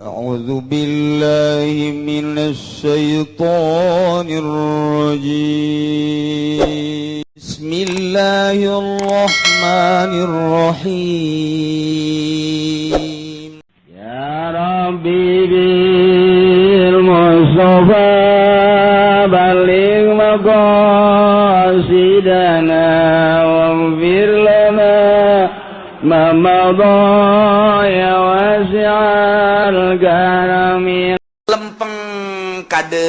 أعوذ بالله من الشيطان الرجيم. بسم الله الرحمن الرحيم. يا ربي بالمصطفى بلغ مقاصدنا واغفر لنا ما مضى يا واسع الكرم. Lempeng kade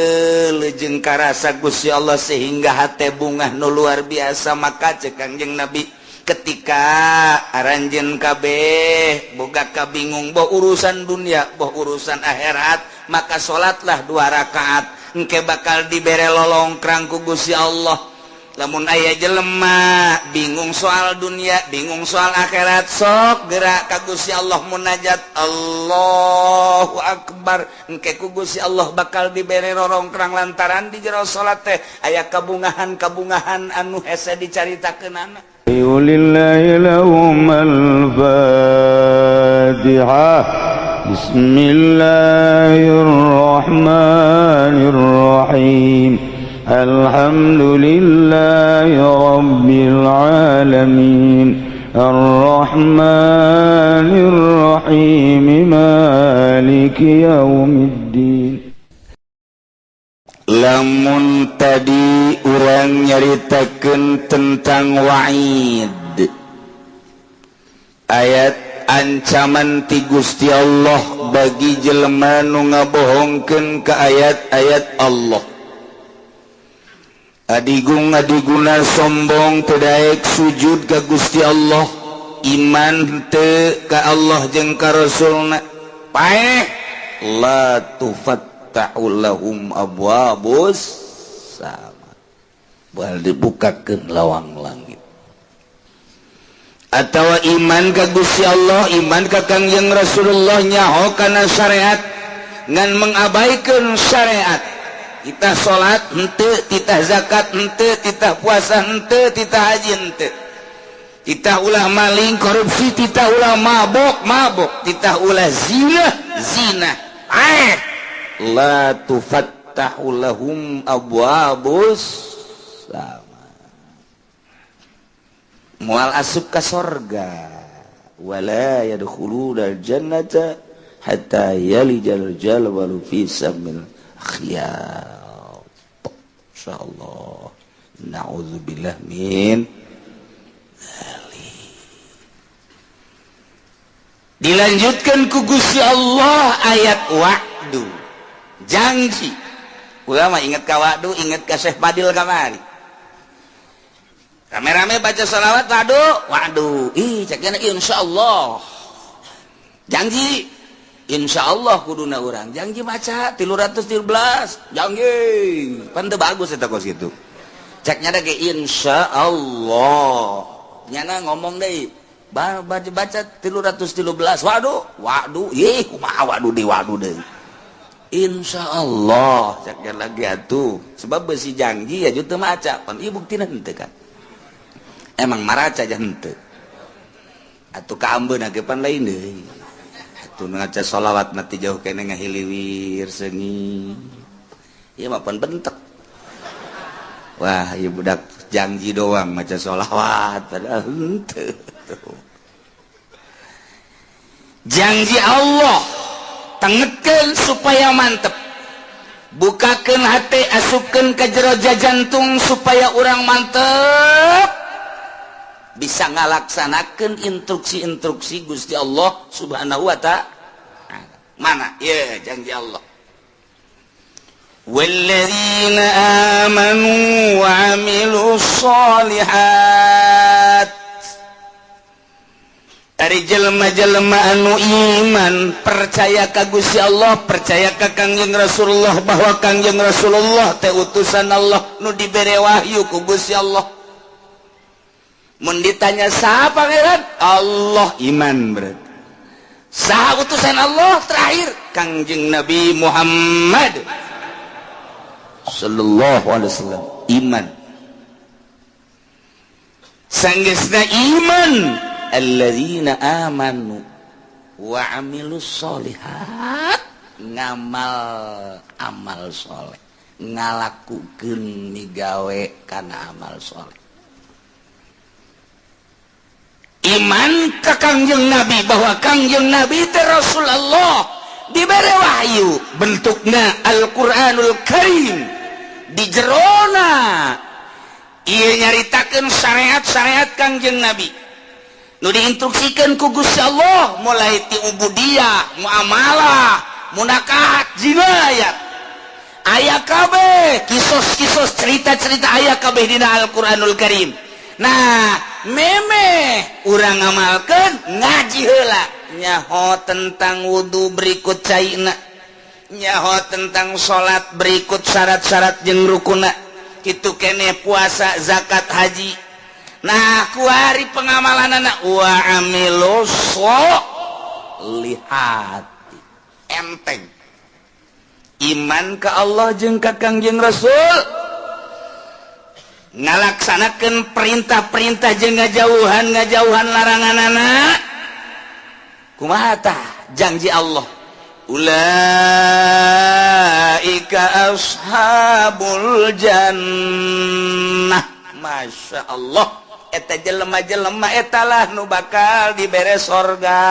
jeung karasa Gusti Allah sehingga hate bungah nu luar biasa. Maka cek Kangjeng Nabi, ketika aranjeun kabeh boga kabingung, boh urusan dunia, boh urusan akhirat, maka salatlah dua rakaat, engke bakal dibere lolongkrang ku Gusti Allah. Lamun aya jelema bingung soal dunia, bingung soal akhirat, sok gerak ka Gusti Allah, munajat, Allahu Akbar, engke ku Gusti Allah bakal dibere rorongkrang lantaran di jero salat teh aya kabungahan-kabungahan anu hese dicaritakeunana. لله لهم الفاتحة. بسم الله الرحمن الرحيم. الحمد لله رب العالمين، الرحمن الرحيم، مالك يوم الدين. Lamun tadi urang nyaritakeun tentang wa'id, ayat ancaman ti Gusti Allah bagi jelema nu ngabohongkeun ke ayat-ayat Allah, adigung adiguna sombong, teu daek sujud ka Gusti Allah, iman teu ka Allah jeung ka Rasulna, paeh, la tufattahu lahum abwabus sama, bal dibukakeun lawang langit. Atau iman ka Gusti Allah, iman ka Kangjeng Rasulullah, nyaho kana syariat, ngan mengabaikan syariat, kita salat henteu, titah zakat henteu, titah puasa henteu, titah haji henteu, titah ulah maling korupsi, titah ulah mabok mabok, titah ulah zina zina, eh, la tufattahu lahum abwabus sama, moal asup ka sorga, wala yadkhuluna jannata hatta yalijal jamalu fi sammil khiyat. Insyaallah, na'udzubillah min dzalik. Dilanjutkan ku Gusti Allah ayat wa'du, janji. Ulama inget ka wa'du, inget ka Syekh Fadil kamari rame-rame baca salawat, wa'du wa'du, ih, ceknya insyaallah, janji insya Allah. Kuduna urang janji maca 313, janji pan teu bagus eta kos kitu. Ceknya ge insya Allah, nyana ngomong deui, baca baca 313, waduh waduh, ih, kumaha waduh di waduh deui? Insya Allah ceknya lagi atuh, sebab besi janji ya teu maca pan, ieu buktina henteu kan, emang maraca aja henteu atuh, kaambeun ge pan lain deui atuh. Ngaca sholawat nanti jauh kene ngahiliwir seungit, ieu mah pan bentek, wah, ieu budak janji doang maca sholawat, padahal henteu. Janji Allah tengetkeun supaya mantep, bukakeun hati, asupkeun ke jero jantung supaya urang mantep bisa ngalaksanakeun instruksi-instruksi Gusti Allah Subhanahu wa Ta'ala. Mana ya janji Allah? والذين آمنوا وعملوا الصالحات. Dari jelema-jelema anu iman, percaya ka Gusti Allah, percaya ka Kangjeng Rasulullah, bahwa Kangjeng Rasulullah teh utusan Allah nu dibere wahyu ku Gusti Allah. Mun ditanya saha pangeran Allah, iman berarti. Saha utusan Allah terakhir? Kangjeng Nabi Muhammad sallallahu alaihi wasallam, iman. Sanggeusna iman, alladzina amanu wa amilus sholihat. Ngamal amal soleh, ngalakukeun migawe kana amal soleh. Iman ka Kangjeng Nabi bahwa Kangjeng Nabi teh Rasulullah dibere wahyu bentukna Al-Qur'anul Karim di jerona ieu nyaritakeun syariat-syariat Kangjeng Nabi nu diinstruksikeun ku Gusti Allah mulai ti ubudiyah, muamalah, munakahat, jinayat aya kabeh kisos-kisos cerita-cerita aya kabeh dina Al-Qur'anul Karim. Nah, memeh urang ngamalkeun ngaji heula nyaho tentang wudu berikut caina, nyaho tentang salat berikut syarat-syarat jeung rukuna, kitu keneh puasa, zakat, haji. Nah, kuari pengamalanana wa amilus solihati. Enteng iman ka Allah jeung ka Kangjeng Rasul, ngalaksanakeun perintah-perintah jeung ngajauhan laranganana. Kumaha tah janji Allah? Ulaika ashabul jannah. Masya Allah, eta jelema-jelema eta lah nu bakal dibere sorga.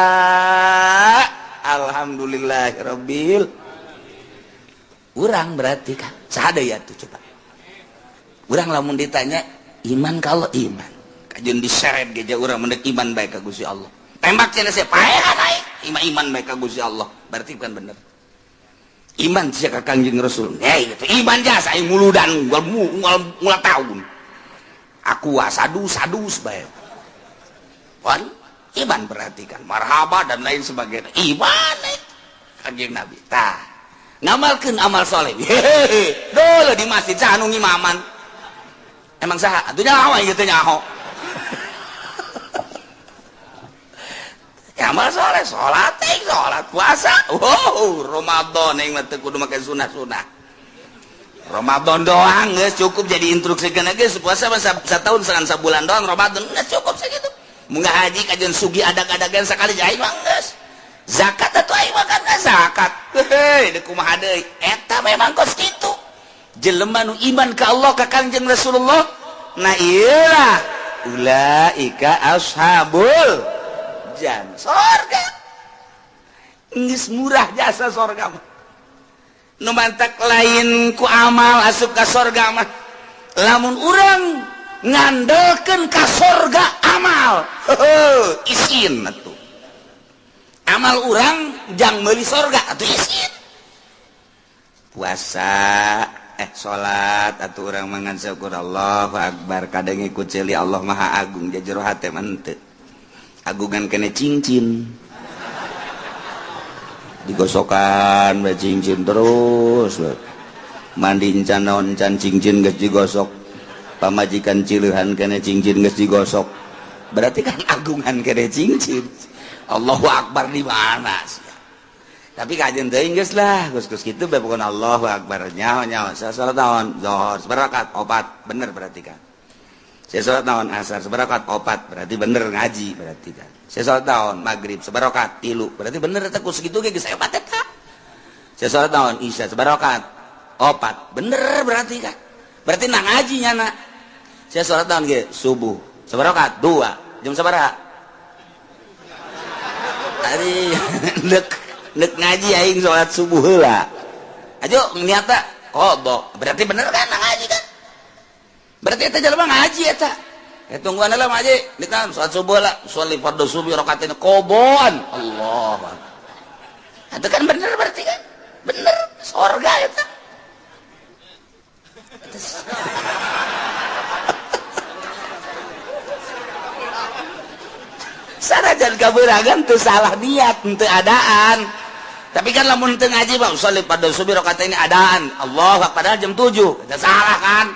Alhamdulillahirabbil. Urang berarti kan saha deui atuh coba. Urang lamun ditanya iman kalau iman, kajeun diseret ge urang mendek iman bae ka Gusti Allah. Tembak cenah sia paehan aing, iman bae ka Gusti Allah. Berarti bukan bener. Iman sia ka Kangjeng Rasul. Hei, gitu. Iman jasa aing muludan ngul tahun. Aku sadu-sadus bae. Wan, iman berarti kan marhaba dan lain sebagainya. Iman Kangjeng Nabi. Tah, ngamalkeun amal soleh. Hehehe, dulu di masjid saha nu ngimaman. Emang saha? Atuh nyaho aing teh nyaho. Amal soleh, salat teh, salat puasa. Wow, Ramadan aing mah teu kudu make sunah-sunah. Ramadan doang geus cukup jadi instruksikeun geus puasa mah satahun sabulan doang Ramadan geus cukup sakitu. Mun haji kajeun sugi adag-adagan sakali aing mah geus. Zakat atuh aing mah kan zakat. Heuh, deuk kumaha deui? Eta memang kos kitu. Jelema nu iman ka Allah ka Kangjeng Rasulullah, nah iyalah ulaika ashabul jannah, sorga. Geus murah jasa sorga mah. Nu mantak lain ku amal asup ka sorga mah. Lamun urang ngandelkeun ka sorga amal, heuh, isin atuh. Amal urang jang meuli sorga atuh isin. Puasa salat atuh urang mangan syukur Allahu akbar kadang ikut ceuli Allah Maha Agung jero hate mah henteu. Agungan kene cincin. Digosokan bae cincin terus. Mandi encan naon encan cincin geus digosok. Pamajikan cileuhan kene cincin geus digosok. Berarti kan agungan kene cincin. Allahu akbar di mana? Tapi kajian teuing geus lah, geus-geus kitu bae pokona Allahu akbar. Nyaho-nyaho saya salat naon? Zuhur sabarakat opat, bener berarti kan. Saya salat naon? Asar sabarakat opat, berarti bener ngaji berarti kan. Saya salat naon? Maghrib sabarakat 3, berarti bener eta ku sakitu ge geus opat eta. Saya salat naon? Isya sabarakat opat, bener berarti kan. Berarti nah ngaji nyana. Saya salat naon ge? Subuh sabarakat 2, jam sabaraha? Tadi nek ngaji aing salat subuh heula. Ajo niatna qada. Berarti bener kan ngaji kan? Berarti eta jelema ngaji eta. Ya tungguan heula ngaji, ditan salat subuh lah, sholli fardhu subuh rakaatain qadaan. Allah. Itu kan bener berarti kan? Bener sorga eta. Sanajan kabeuragan teu salah niat, teu adaan. Tapi kan lamun teu ngaji mah sholli fardhu subuh rakaat ini adaan. Allah padahal jam 7. Eta salah kan?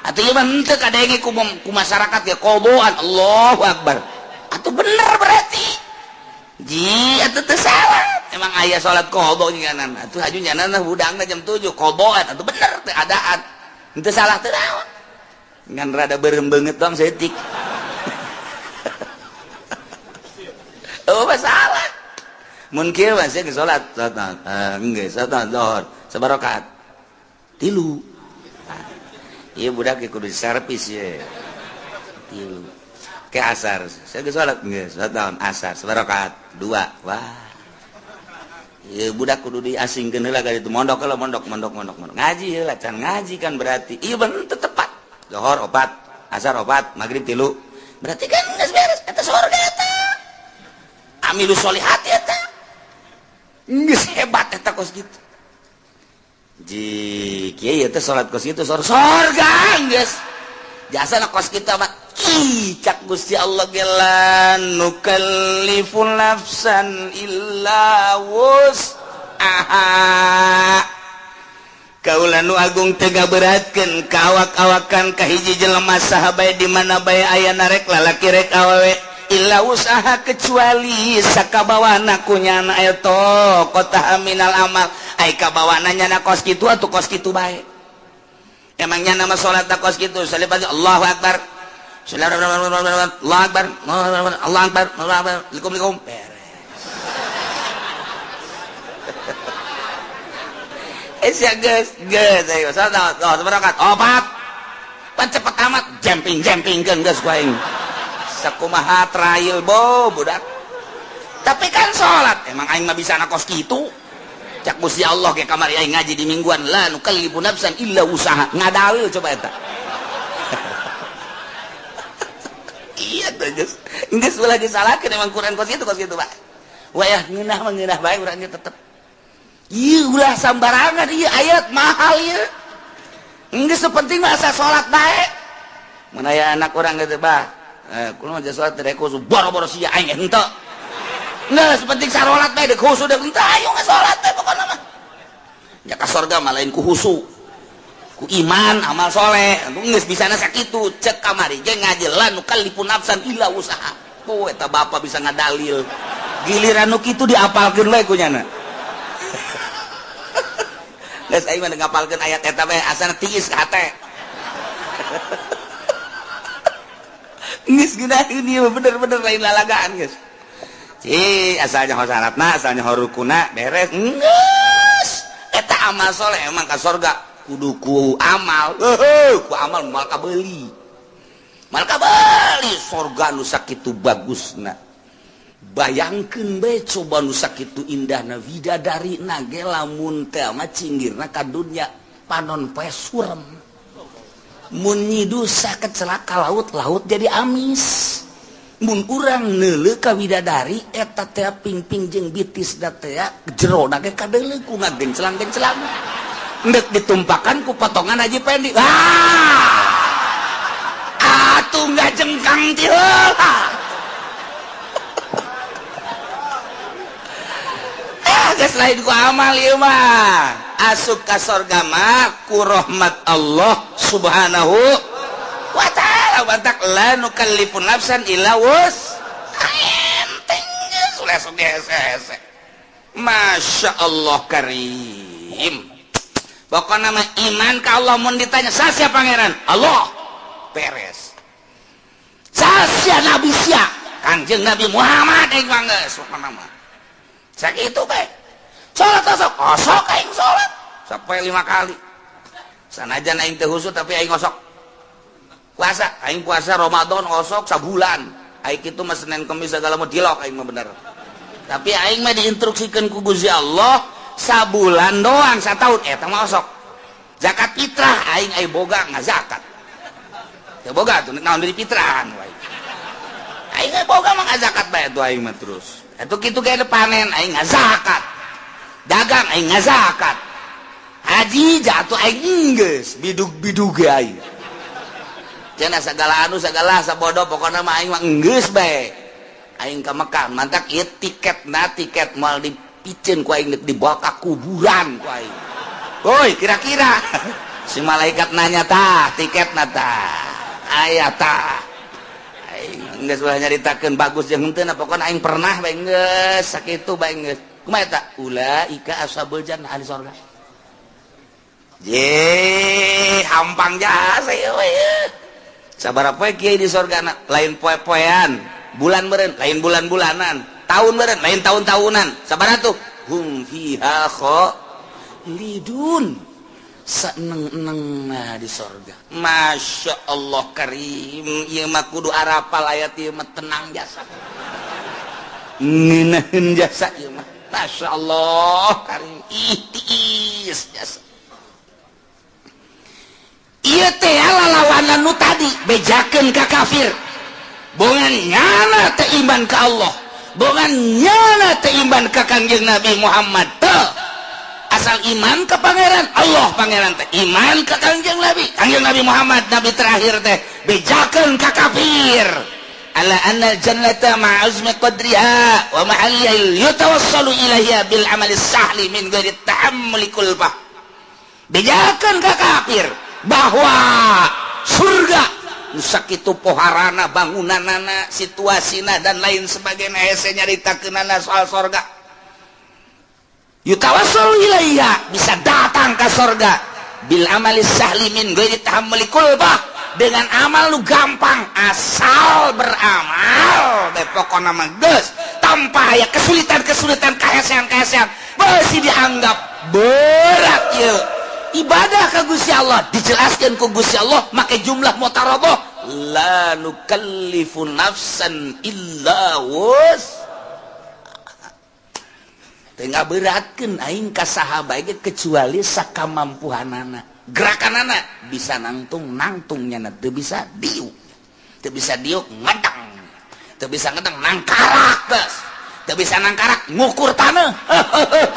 Atuh ieu mah henteu kadenge ku masyarakat ge qadaan. Allahu akbar. Atuh bener berarti. Ji atuh teu salah. Emang aya salat qada nyanan. Atuh haju nyanan hudangna jam 7 qadaan. Atuh bener teu adaan. Henteu salah teu naon. Ngan rada beureum beungeut doang saeutik. Oh, masalah. Mun kieu mah sia geus salat, salat geus salat zuhur, sabarakat? Tilu. Ieu budak kudu servis ye. Tilu. Ke asar, sia geus salat geus salat asar, sabarakat? Dua. Wah. Ieu budak kudu diasingkeun heula ka ditu mondok heula mondok mondok mondok mondok. Ngaji heula can ngaji kan berarti. Ieu bener teu tepat. Zuhur opat, asar opat, maghrib tilu. Berarti kan geus beres eta surga eta. Amilu sholihat eta. Geus hebat eta kos kitu. Ji kieu ieu teh salat kos kitu surga geus. Jasana kos kitu mah cak Gusti Allah ge la nukallifu nafsan illa wus'aha. Kaula nu agung teu ngaberatkeun ka awak-awakan ka hiji jelema saha bae di mana bae ayana rek lalaki rek awewe illa usaha kecuali sakabawana ku nyana eta kota minal amal ai kabawana nyana kos kitu atuh kos kitu bae. Emangnya nama salat kos kitu salibati Allahu akbar Allahu akbar Allahu akbar Allahu akbar likum likum beres. Sia geus geus ayo salat sabarakat opat pan cepet amat jemping jempingkeun geus ku aing sakumaha trail bo budak. Tapi kan salat emang aing mah bisa na kos kitu. Cak Gusti Allah ge kamari aing ngaji di mingguan la nukallifu nafsan illa usaha ngadalil coba eta. Iya tuh geus geus ulah disalahkeun emang Quran kos kitu Pak. Wayah ngeunah mah ngeunah bae urang ge tetep. Ieu ulah sambarangan ieu ayat mahal ieu. Geus penting mah asa salat bae. Mun aya anak urang geus bah, kumaha aja salat teh khusus boro-boro sia aing henteu. Geus penting sarolat bae deuk khusus deuk henteu ayo salat teh pokona mah. Nya ka sorga mah lain ku khusu. Ku iman amal soleh. Geus bisana sakitu cek kamari ge ngaji la nukallifu nafsan illa usaha. Oh eta bapa bisa ngadalil. Giliran nu kitu diapalkeun we ku nyana. Geus aing mah ngapalkeun ayat eta bae asana tiis ka hate. Geus geunaheun ieu bener-bener lain lalagaan geus. Ci asalnya ho syaratna, asalnya ho rukuna beres. Geus eta amal soleh emang ka sorga kudu ku amal. Heuheuh ku amal moal kabeuli. Moal kabeuli sorga nu sakitu bagusna. Bayangkeun bae coba nu sakitu indahna widadari na ge lamun teh mah cinggirna ka dunya panon poe surem. Mun nyidusa kecelaka laut, laut jadi amis. Mun urang neuleuh ka widadari eta teh pingping jeung bitis da teh jerona ge kadeuleuh ku ngagencelang-gencelang. Endek ditumpakan ku potongan Haji Pendi. Ah! Atuh ngajengkang ti heula. Geus lain ku amal ieu mah. Asup ka sorga mah ku rahmat Allah Subhanahu wa ta'ala. Batak la nukallifu nafsan illa wus. Enteng geus ulah sok hese-hese. Masya Allah karim. Pokona mah iman ka Allah mun ditanya sasia pangeran? Allah. Beres. Sasia nabi sia? Kanjeng Nabi Muhammad aing mah geus pokona mah. Sakitu bae. Salat osok, osok aing salat sampai 5 kali. Sanajan aing teu husuk tapi aing osok. Puasa, aing puasa Ramadan osok sabulan. Aing kitu mah Senin Kemis segala mah dilok aing mah bener. Tapi aing mah diinstruksikeun ku Gusti Allah sabulan doang sataun eta mah osok. Zakat fitrah aing aya boga ngazakat. Teu boga tuh naon deui fitrahan wae. Aing boga mah ngazakat bae tuh aing mah terus. Atuh kitu ge panen aing ngazakat. Dagang aing ngazakat. Haji jatuh aing geus bidug-bidug ge aing. Cenah sagala anu sagala sabodo pokona mah aing mah geus bae. Aing ka Mekah mantak ieu tiketna tiket moal dipiceun ku aing dibawa ka kuburan ku aing. Woi kira-kira si malaikat nanya tah tiketna tah aya tah. Aing geus ulah nyaritakeun bagus jeung henteu pokona aing pernah bae geus sakitu bae geus. Kumaha eta? Ulaika ashabul jannah ahli surga. Ye, hampang jasa ieu we. Sabaraha poe kiai di surga lain poe-poean, bulan meureun, lain bulan-bulanan. Tahun meureun lain tahun-tahunan. Sabaraha tuh? Hum fiha khalidun. Seneng-eneng nah di sorga. Masya Allah karim. Ieu mah kudu arapal ayat ieu mah tenang jasa. Ngeunaheun jasa ieu mah. Masya Allah karim. Ih tiis jasa. Ieu teh lalawanan nu tadi bejakeun ka kafir. Bongan nyana teh iman ka Allah. Bongan nyana teh iman ka Kangjeng Nabi Muhammad teh. Asal iman ke pangeran Allah, pangeran teh iman ke Kangjeng Nabi, Kangjeng Nabi Muhammad nabi terakhir teh bejakeun ka kafir. Ala anna jannata ma'azmi qadriha wa mahalliha yatawassalu ilaiha bil amali sahli min ghairi tahammuli kulfah. Bejakeun ka kafir bahwa surga nu sakitu poharana, bangunanana, situasina dan lain sebagainya, hese nyaritakeunana soal sorga. Yutawassalu ilaiha, bisa datang ke sorga, bil amali sahli min ghairi tahammuli kulfah, dengan amal lu gampang, asal beramal be pokona mah geus tanpa aya kesulitan-kesulitan, kahesean-kahesean beusi dianggap berat ieu ibadah ka Gusti Allah. Dijelaskan ku Gusti Allah make jumlah mutaradoh, la nukallifu nafsan illa wus. Teu ngaberatkeun aing ka saha bae kecuali sakamampuhanana. Gerakanana bisa nangtung nangtung, nyana teu bisa diuk, teu bisa diuk ngedang, teu bisa ngedang nangkarak, geus teu bisa nangkarak ngukur tanah,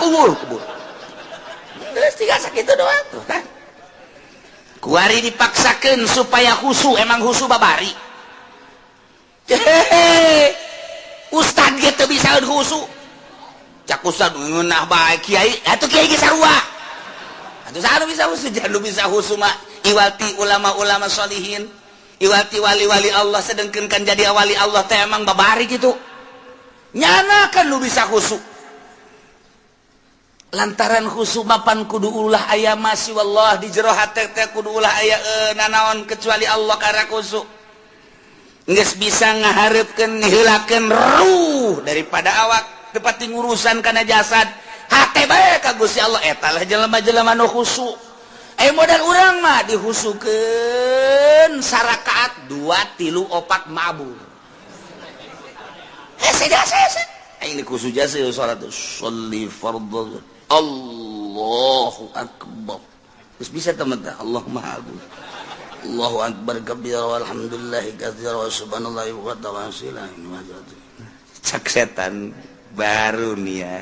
kubur kubur. Geus tinggal sakitu doang tuh kan. Kuari dipaksakeun supaya khusu, emang khusu babari. Hehehe, ustad ge teu bisa khusu. Cak ustad ngeunah bae kiai, atuh kiai ge sarua. Atuh saha nu bisa khusu? Jangan nu bisa khusu mah iwati ulama-ulama sholihin, iwati wali-wali Allah. Sedengkeun kan jadi wali Allah teh emang babari gitu. Nyana kan nu bisa khusu. Lantaran khusu mapan kudu ulah aya masih wallah di jero hate teh, kudu ulah aya nanaon kecuali Allah karena khusu. Geus bisa ngahareupeun ngiheulakeun ruh daripada awak, tepati ngurusan kana jasad, hate bae ka Gusti Allah, eta lah jelema-jelema nu khusu. Modal urang mah dihusukeun sarakaat 2 3 4 mabur. Hese jasa hese. Aing dikhusu jasa salat sholli fardhu Allahu akbar. Terus bisa teman teh Allah Maha Agung. Allahu akbar kabira walhamdulillahi katsira wa subhanallahi wa ta'ala. Cak setan baru nih ya.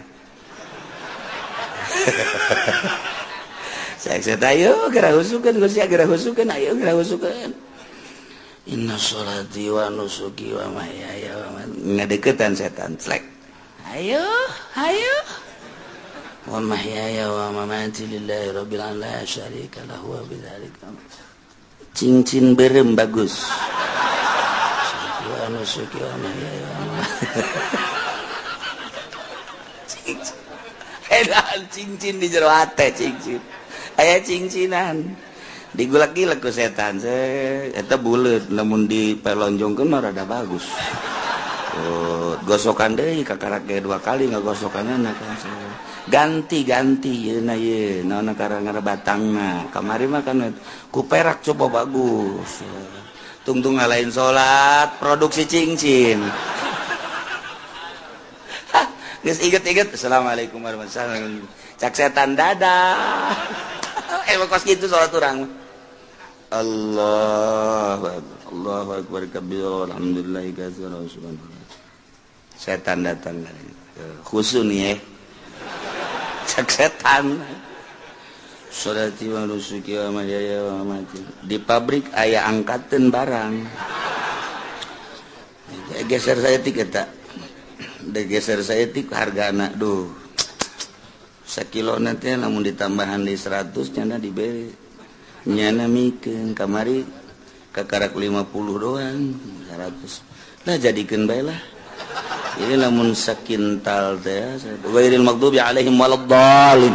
Cak setan ayo geura husukeun Gusti, geura husukeun, ayo geura husukeun. Inna sholati wa nusuki wa mahyaya wa mamati. Ngadeukeutan setan slek. Ayo, ayo. Wa mahyaya wa mamati lillahi rabbil alamin la syarika lahu wa bidzalika. Cincin berem bagus. Wa nusuki wa mahyaya wa mamati. Cincin. Edan cincin di jero hate cincin. Aya cincinan. Digulak-gilek ku setan. Eta buleut lamun dipelonjongkeun mah rada bagus. Oh, gosokan deui kakarak ge 2 kali ngagosokanna ganti-ganti yeuna ye naon karang batangna kamari mah kan ku perak coba bagus. Tungtung lain salat produksi cincin. Geus inget-inget assalamualaikum warahmatullahi wabarakatuh. Cak setan dadah. Emang kos kitu salat urang. Allahu akbar. Allahu akbar kabir alhamdulillahi katsira subhanallah. Setan datang khusu nih ya. Cak setan. Sholati wa nusuki wa mahyaya wa mamati. Di pabrik aya angkateun barang. Geser saya tik eta. Geser saya tik hargana duh. Sakilo nanti lamun ditambahan di 100 nyana diberi. Nyana mikeun kamari kakarak 50 doang 100. Lah jadikeun bae lah. Ini lamun sakintal teh ghairil maghdubi alaihim waladdallin.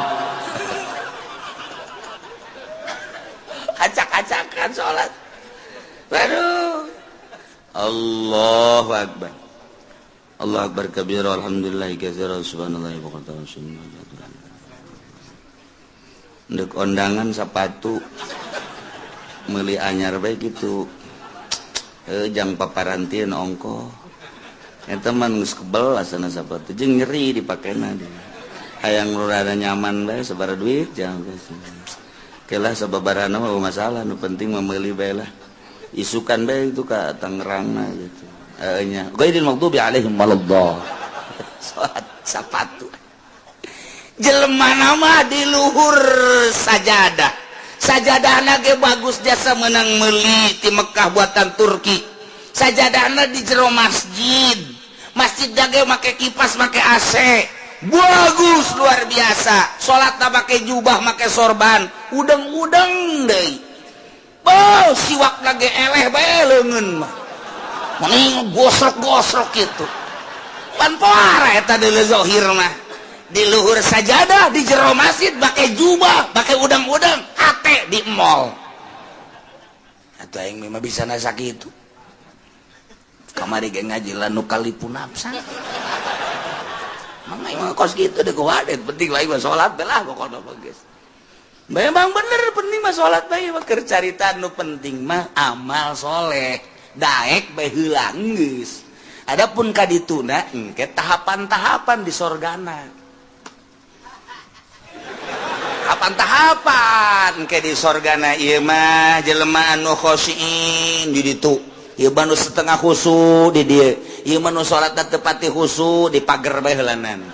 Acak-acakan salat. Waduh. Allahu akbar. Allah akbar kabira alhamdulillah katsira subhanallahi wa bihamdihi. Ndek ondangan sepatu meuli anyar bae kitu. Jang paparantieun ongko. Eta mah geus kebel asana sepatu jeung nyeri dipakena dia. Hayang nu rada nyaman bae sabaraha duit jang geus. Kelah sababarana mah masalah nu penting mah meuli bae lah. Isukan bae itu ka Tangerangna gitu. Nya ghairil maghdubi alaihim waladdallin. Salat sapatu. Jelema nama di luhur sajadah. Sajadahna ge bagus jasa menang meuli ti Mekah buatan Turki. Sajadahna di jero masjid. Masjid ge make kipas, make AC. Bagus luar biasa. Salatna make jubah, make sorban, udeng-udeng deui. Oh, siwakna ge eleh bae leungeun mah. Mending gosrok-gosrok kitu. Pan poara eta deuleu zahir mah. Di luhur sajadah, di jero masjid, pakai jubah, pakai udang-udang, hate di mall. Atuh aing mah bisa nasa kitu. Kamari ge ngaji la nukallifu nafsan. Mang aing mah kos kitu deui kuwadet, penting aing mah salat lah pokona mah geus. Memang bener penting mah salat bae mah keur carita nu penting mah amal soleh. Daek bae heula geus. Adapun ka dituna engke tahapan-tahapan di sorgana. Tahapan-tahapan ke di sorgana ieu mah jelema anu khosyin di ditu. Ieu mah nu setengah khusu di dieu. Ieu mah nu salatna teu pati khusu di pager bae heulanan.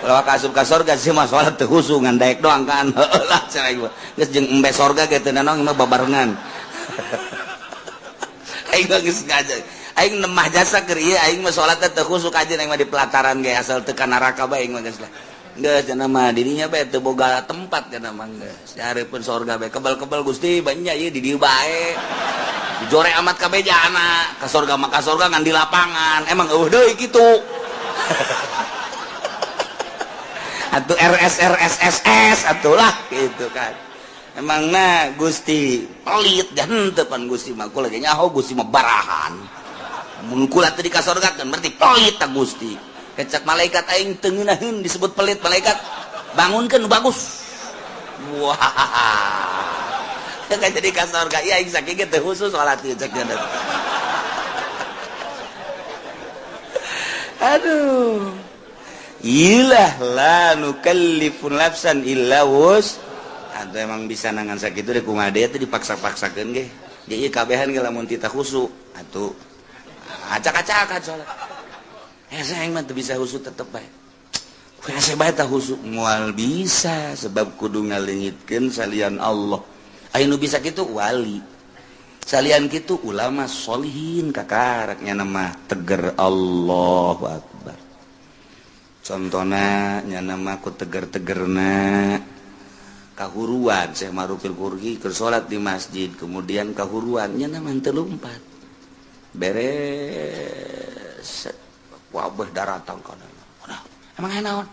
Kalau ka asup ka sorga sih mah salat teu khusu ngan daek doang kan. Heueuh lah cenah ieu. Geus jeung embe sorga ge teu nanaon mah babarengan. Aing mah geus ngaja. Aing nemah jasa keur ieu aing mah salatna teu khusu kajeun aing mah di pelataran ge asal teu ka neraka bae aing mah geus lah. Geus cenah mah dirinya bae teu boga tempat cenah mah geus. Dihareupeun sorga bae kebal-kebal Gusti banyak ieu di dieu bae. Dijore amat kabeh jana ka sorga mah ka sorga ngan di lapangan. Emang eueuh deui kitu. Atuh RS RS SS atuh lah gitu kan. Emangna Gusti pelit dan henteu pan Gusti mah kula ge nyaho Gusti mah barahan. Mun kula teu di ka sorga kan berarti pelit ta Gusti. Kecak malaikat aing teu ngeunaheun disebut pelit malaikat bangunkeun bagus. Wah. Teu jadi ka sorga ieu aing sakieu ge teu khusus salat ieu cek nya. Aduh. Ilah la nukallifu nafsan illa wus. Atuh emang bisa nangan sakitu deh kumaha deui teh dipaksa-paksakeun ge. Ge ieu kabehan ge lamun tita khusu atuh acak-acakan salat. Hese aing mah teu bisa khusu tetep bae. Hese bae tah khusu moal bisa sebab kudu ngaleungitkeun salian Allah. Aya nu bisa kitu wali. Salian kitu ulama solihin kakarak nya mah teger Allahu akbar. Contona nya mah ku teger-tegerna kahuruan Syekh Marufil Qurhi keur salat di masjid kemudian kahuruan nya mah teu lumpat. Beres wabah daratang kana. Emang aya naon?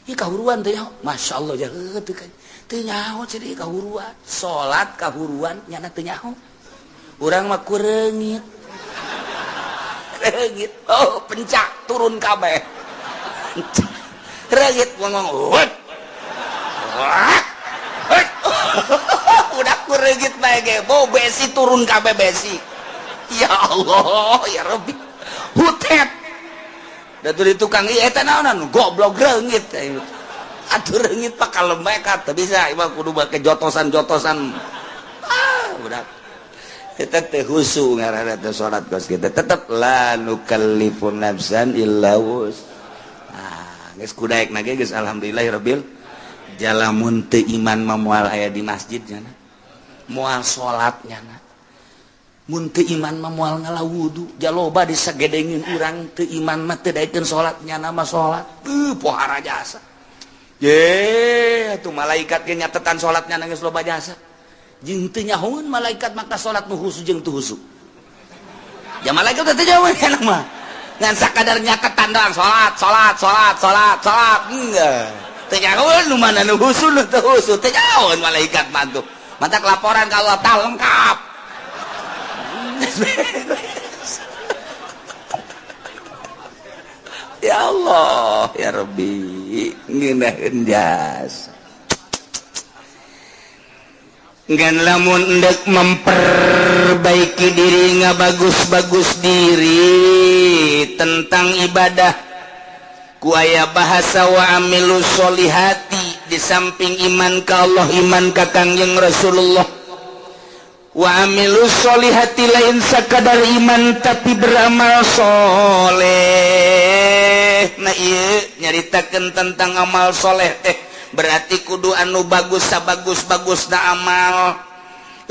Ieu kahuruan teh nyaho. Masyaallah jaheut teu teu nyaho ceuk kahuruan. Salat kahuruan nyana teu nyaho. Urang mah kureungit. Reungit. Oh, pencak turun kabeh. Reungit ngomong. Udah kureungit bae ge, bau besi turun kabeh besi. Ya Allah, ya Rabbi. Hutet. Da di tukang ieu eta naonan goblok reungit. Atuh reungit pak kalem bae ka teu bisa ieu mah kudu make jotosan-jotosan. Ah, udah. Eta teh khusu ngaranna teh salat kos kitu. Tetep la nukallifu nafsan illa wus. Ah, geus kudaekna ge geus alhamdulillahirabbil jalamun teu iman mah moal aya di masjid nya. Moal salat nya. Mun teu iman mah moal ngala wudu, jaloba disagedengin urang teu iman mah teu daekeun salat nyana mah salat. Teu pohara jasa. Ye, atuh malaikat ge nyatetan salat nyana geus loba jasa. Jeung teu nyahoeun malaikat maka salat nu khusu jeung teu khusu. Ya malaikat teh teu nyahoeun kana mah. Ngan sakadar nyatetan doang salat, salat, salat, salat, salat. Enggak. Teu nyahoeun nu mana nu khusu nu teu khusu, teu nyahoeun malaikat mah tuh. Mantak laporan ka Allah tah lengkap. Ya Allah ya Rabbi ngeunaheun jasa. Ngan lamun endek memperbaiki diri ngabagus-bagus diri tentang ibadah ku aya bahasa wa amilu sholihati, di samping iman ka Allah, iman ka Kangjeng Rasulullah, wa amilu sholihati lain sakadar iman tapi beramal soleh. Nah ieu nyaritakeun tentang amal soleh teh berarti kudu anu bagus sabagus-bagusna amal.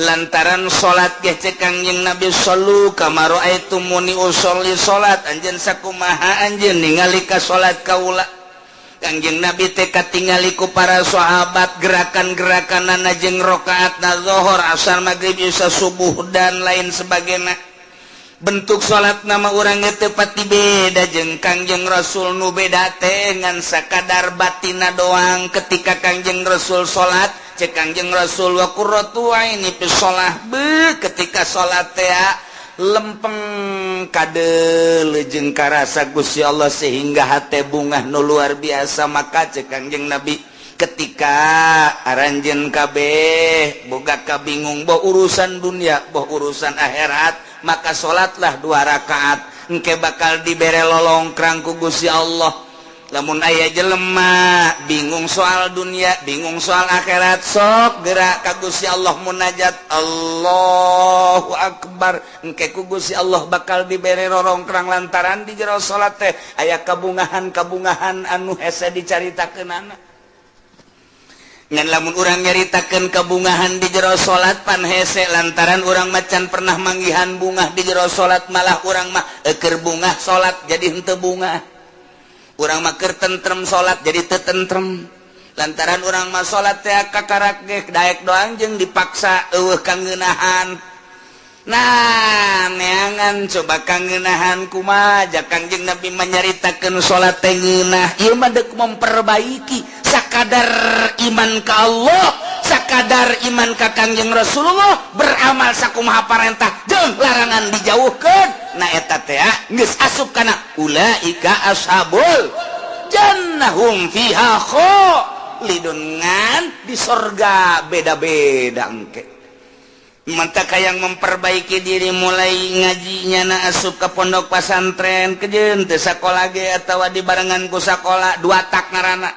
Lantaran salat ge cek Kangjeng Nabi shallu kama raaitumuni usolli, salat anjeun sakumaha anjeun ningali ka salat kaula. Kangjeng Nabi teh katingali ku para sahabat gerakan-gerakanana jeung rakaatna zuhur, asar, maghrib, isya, subuh dan lain sebagainya. Bentuk salat nama urang teu pati beda jeung Kangjeng Rasul, nu beda teh ngan sakadar batina doang. Ketika Kangjeng Rasul salat, cek Kangjeng Rasul wa qurratu aini fi shalah, be ketika salat teh lempeng kadeuleu jeung karasa Gusti Allah sehingga hate bungah nu luar biasa. Maka cek Kangjeng Nabi ketika aranjeun kabeh boga kabingung boh urusan dunia boh urusan akhirat, maka salatlah 2 rakaat engke bakal dibere lolongkrang ku Gusti Allah. Lamun aya jelema bingung soal dunia, bingung soal akhirat, sok gerak ka Gusti Allah munajat Allahu Akbar, engke ku Gusti Allah bakal dibere rorongkrang lantaran di jero salat teh aya kabungahan-kabungahan anu hese dicaritakeunana. Ngan lamun urang nyaritakeun kabungahan di jero salat pan hese, lantaran urang macan pernah manggihan bungah di jero salat, malah urang mah eukeur bungah salat jadi henteu bungah. Urang mah keur tentrem salat jadi teu tentrem. Lantaran urang mah salat teh kakarak ge daek doang jeung dipaksa eueuh kangeunahan. Nah, neangan coba kangeunahan kumaha ja Kangjeng Nabi manyaritakeun salat teh ngeunah. Ieu mah deuk memperbaiki sakadar iman ka Allah, sakadar iman ka Kangjeng Rasulullah, beramal sakumaha parentah jeung larangan dijauhkeun. Nah eta teh geus asup kana ulaika ashabul jannahum fiha khalidun, ngan di sorga beda-beda engke. Mantap yang memperbaiki diri mulai ngajinya na asup ke pondok pesantren kejeun teu sakola ge atawa dibarengan ku sakola dua tak ngaranna.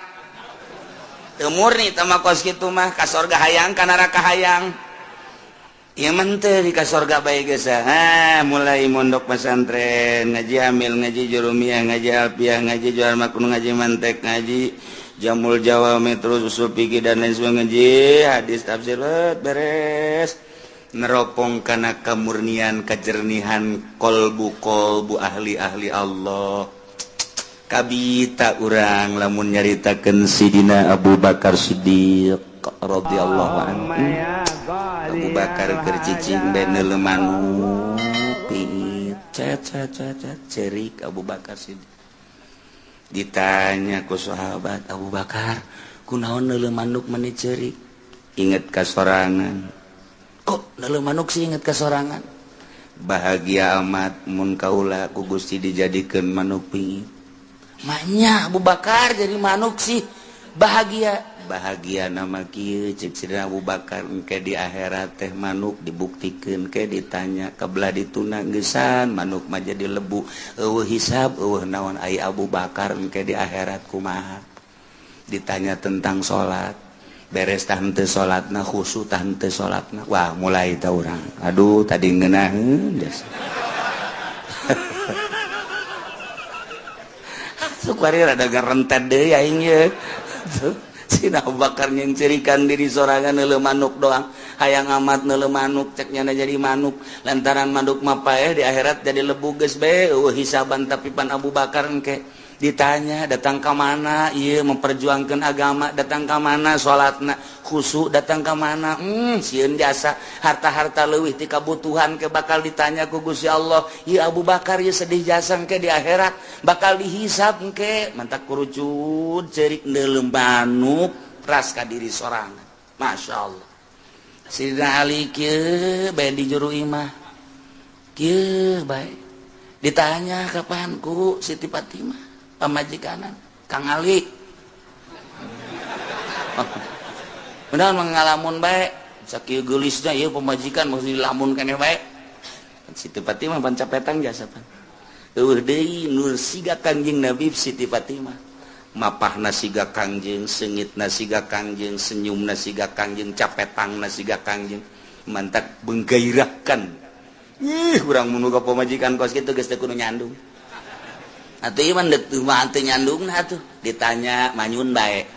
Teu murni teh mah kos kitu mah ka sorga hayang ka neraka hayang. Ieu mah teu di ka sorga bae geus. Ha, mulai mondok pesantren, ngaji amil, ngaji jurumiyah, ngaji alfiah, ngaji jual makun, ngaji mantek, ngaji jamul jawami, terus usul fikih dan lain sebagainya, ngaji hadis tafsir beres. Neropong kana kamurnian kejernihan kolbu-kolbu ahli-ahli Allah. Kabita urang lamun nyaritakeun Sidina Abu Bakar Siddiq radhiyallahu anhu. Abu Bakar keur cicing bae neuleu manuk pingit cet cet cet cerik Abu Bakar Siddiq. Ditanya ku sahabat, Abu Bakar kunaon neuleu manuk meni cerik? Inget ka sorangan. Kok neuleu manuk sih inget ka sorangan? Bahagia amat mun kaula ku Gusti dijadikeun manuk pingit. Maknya Abu Bakar jadi manuk sih bahagia. Bahagia nama kieu cek Sidina Abu Bakar engke di akhirat teh manuk dibuktikeun ke ditanya kabelah dituna geusan manuk mah jadi lebu eueuh hisab eueuh naon ai Abu Bakar engke di akhirat kumaha. Ditanya tentang salat, beres tah henteu salatna, khusyuk tah henteu salatna. Wah, mulai tah urang. Aduh, tadi ngeunaheun geus. Sukwari rada ngarentet deui aing ye. Sina Abu Bakar nyengcirikan diri sorangan neuleuh manuk doang. Hayang amat neuleuh manuk cek nyana jadi manuk. Lantaran manuk mah paeh di akhirat jadi lebu geus bae eueuh hisaban tapi pan Abu Bakar engke ditanya datang ka mana ieu memperjuangkeun agama, datang ka mana salatna khusyuk, datang ka mana sieun jasa harta-harta leuwih ti kabutuhan ke bakal ditanya ku Gusti Allah. Ieu Abu Bakar ieu sedih jasa engke di akhirat bakal dihisab engke mantak kurucut ceurik neuleuh manuk ras ka diri sorangan. Masya Allah. Sidina Ali kieu bae di juru imah kieu bae ditanya kapan ku Siti Fatimah. Pamajikanan Kang Ali. Benar mengalamun bae sakieu geulisna ieu pamajikan mesti dilamun keneh bae. Siti Fatimah pan capetang jasa pan. Eueuh deui nur siga Kangjeng Nabi Siti Fatimah. Mapahna siga Kangjeng, seungitna siga Kangjeng, senyumna siga Kangjeng, capetangna siga Kangjeng. Mantak menggairahkan. Ih, urang mun boga pamajikan kos kitu geus teu kudu nyandung. Atuh ieu mah teu mah teu nyandungna atuh. Ditanya manyun bae.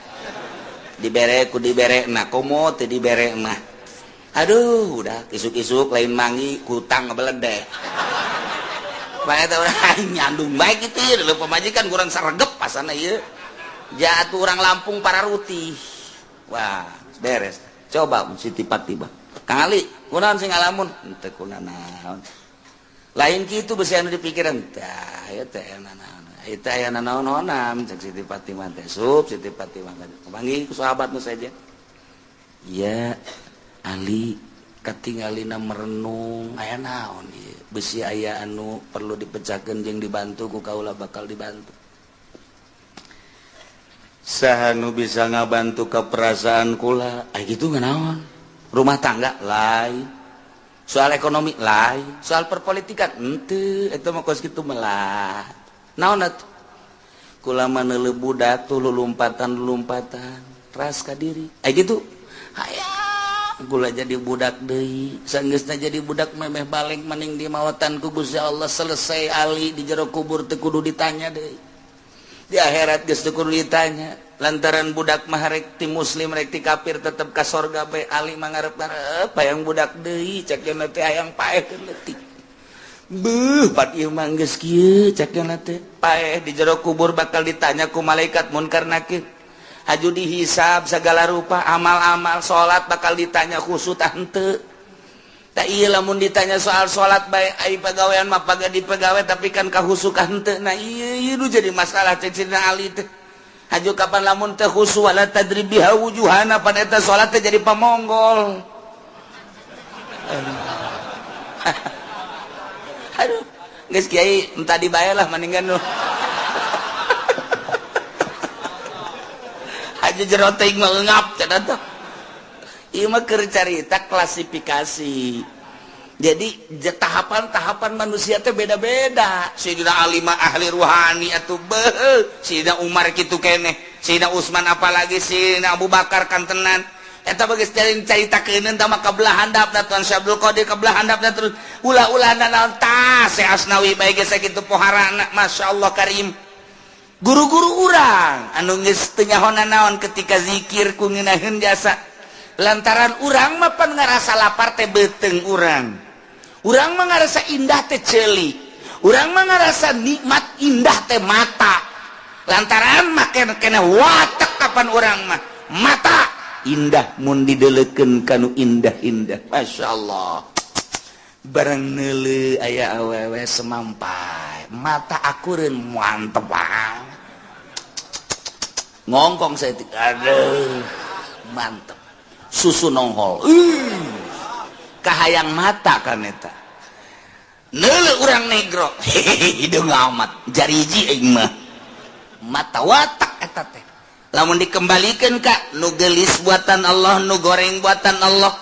Dibere ku dibere na komo teu dibere mah. Aduh, udah isuk-isuk lain mangi kutang ngebeledeh. Bae teh urang nyandung bae kitu ieu leuh pamajikan kurang saregep pasana ieu. Jatuh orang Lampung para rutih. Wah, beres. Coba Siti Fatimah. Kang Ali, kunaon sing ngalamun? Henteu kunanaon. Lain kitu besi anu dipikiran. Tah, ieu teh nanaon. Ieu teh aya nanaon-naonan cek Siti Fatimah teh. Sup Siti Fatimah teh. Panggih ku sahabat nu saja. Iya, Ali katingalina merenung aya naon ieu. Besi aya anu perlu dipecahkeun jeung dibantu ku kaula bakal dibantu. Saha nu bisa ngabantu ke perasaan kula? Ai kitu nganaon? Rumah tangga lain, soal ekonomi lain, soal perpolitikan henteu, eta mah kos kitu melah. Naon atuh? Kula mah neuleuh budak tuh lulumpatan-lulumpatan, ras ka diri. Ai kitu hayang kula jadi budak deui, sanggeusna jadi budak memeh balik maning di mawatan ku Gusti Allah selesai Ali di jero kubur teu kudu ditanya deui. Di akhirat geus teu kudu ditanya lantaran budak mah rek ti muslim rek ti kafir tetep ka sorga bae. Ali mah ngarep-ngarep hayang budak deui cek cenah teh hayang paeh leutik. Beuh pat ieu mah geus kieu cek cenah teh paeh di jero kubur bakal ditanya ku malaikat munkar nakir. Haju dihisab segala rupa amal-amal salat bakal ditanya khusyuk tah henteu. Tak iya lamun ditanya soal salat bae ai pagawean mah paga dipegawe tapi kan kahusukan henteu. Nah ieu ieu nu jadi masalah cek Sidina Ali teh. Haju kapan lamun teh khusu wala tadri biha wujuhana pan eta salat teh jadi pamonggol. Aduh, geus kiai entah dibae lah mendingan nu. Haju jero teuing mah eungap cenah teh. Ieu mah keur carita klasifikasi. Jadi tahapan-tahapan manusia teh beda-beda. Sayyidina Ali mah ahli ruhani atuh beuh, Sayyidina Umar kitu keneh, Sayyidina Utsman apalagi Sayyidina Abu Bakar kantenan. Eta bageus caritakeun tah mah kabelah handapna Tuan Syekh Abdul Qadir kabelah handapna terus ulah-ulah naon tah Syekh Asnawi bae geus sakitu poharana masyaallah karim. Guru-guru urang anu geus teu nyaho naon ketika zikir ku ngeunaheun jasa. Lantaran urang mah pan ngarasa lapar teh beuteung urang. Urang mah ngarasa indah teh ceuli. Urang mah ngarasa nikmat indah teh mata. Lantaran mah kena watek kapan urang mah mata indah mun didelekeun kanu indah-indah. Masyaallah. Barang neuleuh aya awewe semampai, mata akureun mantep banget. Ngongkong saya aduh mantep. Susu nonghol. Kahayang mata kan eta. Neuleuh urang negro. Hideung amat jariji aing mah. Mata watak eta teh. Lamun dikembalikeun ka nu geulis buatan Allah, nu goreng buatan Allah.